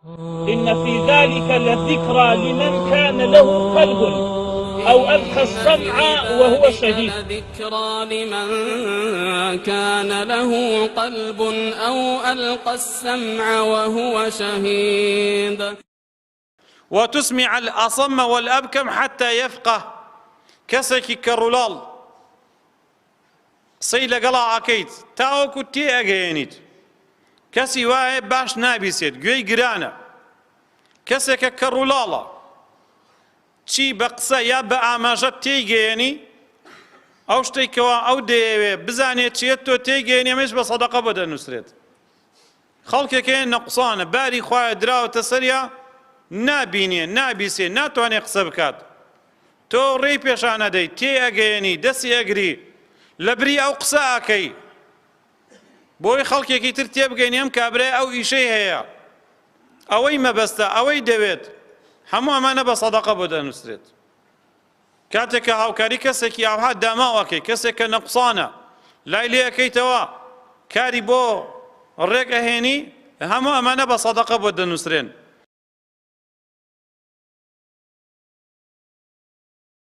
ان فی ذلک لذکری لمن کان له قلب او القی السمع وهو شهید. ذکری لمن کان له قلب او القی السمع وهو شهید. وتسمع الأصم والأبكم حتى يفقه کەسێکی کەڕولاڵ قسەی لەگەڵا ئەکەیت تاوەکو تێ ئەگەیەنیت کەسی وایە باش نابیسێت گوێی گرانە کەسێکە کەڕولاڵە چی بە قسە یا بە ئاماژە تێیگەیەنی ئەو شتێک کەوا ئەو دەیەوێ بزانێت چیە تۆ تێیگەیەنی ئەمەش بە سەدەقە بۆ دەنووسرێت خەڵکێک هەیە نەقسانە باری خوایە دراوەتە سەریا نابینێ نابیسێ ناتوانێ قسە بکات تۆ ڕێی پێشانەدەی تێ ئەگەیەنی دەستی ئەگری لە بری ئەو قسە ئەکەی بۆی خەڵکێکی تر تێبگەینی ئەم کابرای ئەو ئیشەی هەیە ئەوەی مەبەستە ئەوەی دەوێت هەموو ئەمانە بە سەدەقە بۆ دەنووسرێت کاتێک کە هاوکاری کەسێکی ئاوها داماو ئەکەی کەسێک کە نەقسانە لای لێ ئەکەیتەوە کاری بۆ ڕێک ئەهێنی هەموو ئەمانە بە سەدەقە بۆ دەنووسرێن.